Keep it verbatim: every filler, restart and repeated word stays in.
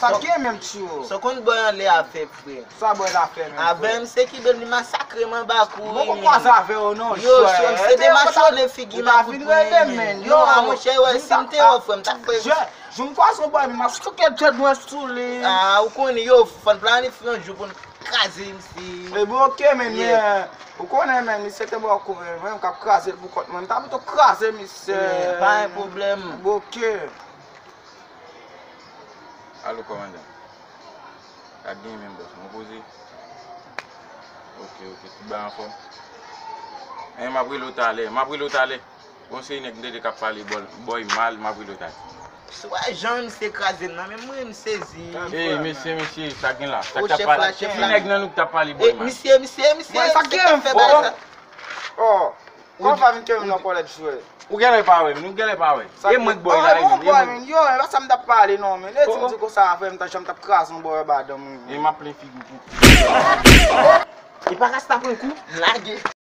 Sa k gen menm, tchou? Sa w konn bòy anlè a fè, frè? Sa bòy la fè menm, frè? Avè m, se ki bèl li masakre m anba kouri. Mwen poko kwaze avè w non, frè. Yo, se de machone figi m ap fout mwen. Yo, a monchè, wè, si m te wè w, frè, m t ap fè. Jou m kwaze yon bòy, m ap souke djèd mwen sou li. Ah, ou konnen, yo, fò n planifye yon jou pou n kraze misye. E bon, oke, men, men, ou konnen, men, misye te bò kou, men, mwen, m k ap kraze l pou kont mwen. M ta pito kraze misye. Pa gen pwoblèm. Bon, oke. Alo, kòmandan. Sa k gen menm, bòs? Mwen poze. Oke, oke, tout bagay anfòm. Men, m ap rele w talè, m ap rele w talè. Bon, se nèg m tande k ap pale bòy, bòy mal, m ap rele w talè. Si w wè jan misye kraze m nan, men mwen, m sezi. Ey, mesye, mesye, sa k gen la? Sa k t ap pale? Ki nèg nan nou k t ap pale bòy mal? Misye, misye, misye, misye k ap fè bagay sa. Oh, kòman pa vin kenbe m nan kòlèt jwè? Ou genlè pa wè m, nou genlè pa wè. E mwen k bòy la, e mwen, e mwen. Yo, e pa sa m t ap pale non, men. Lè di m di konsa avè m, ta janm t ap kraze yon bòy anba dan m. E m ap plen figi w tou. E pa rasta pran kou, m lage.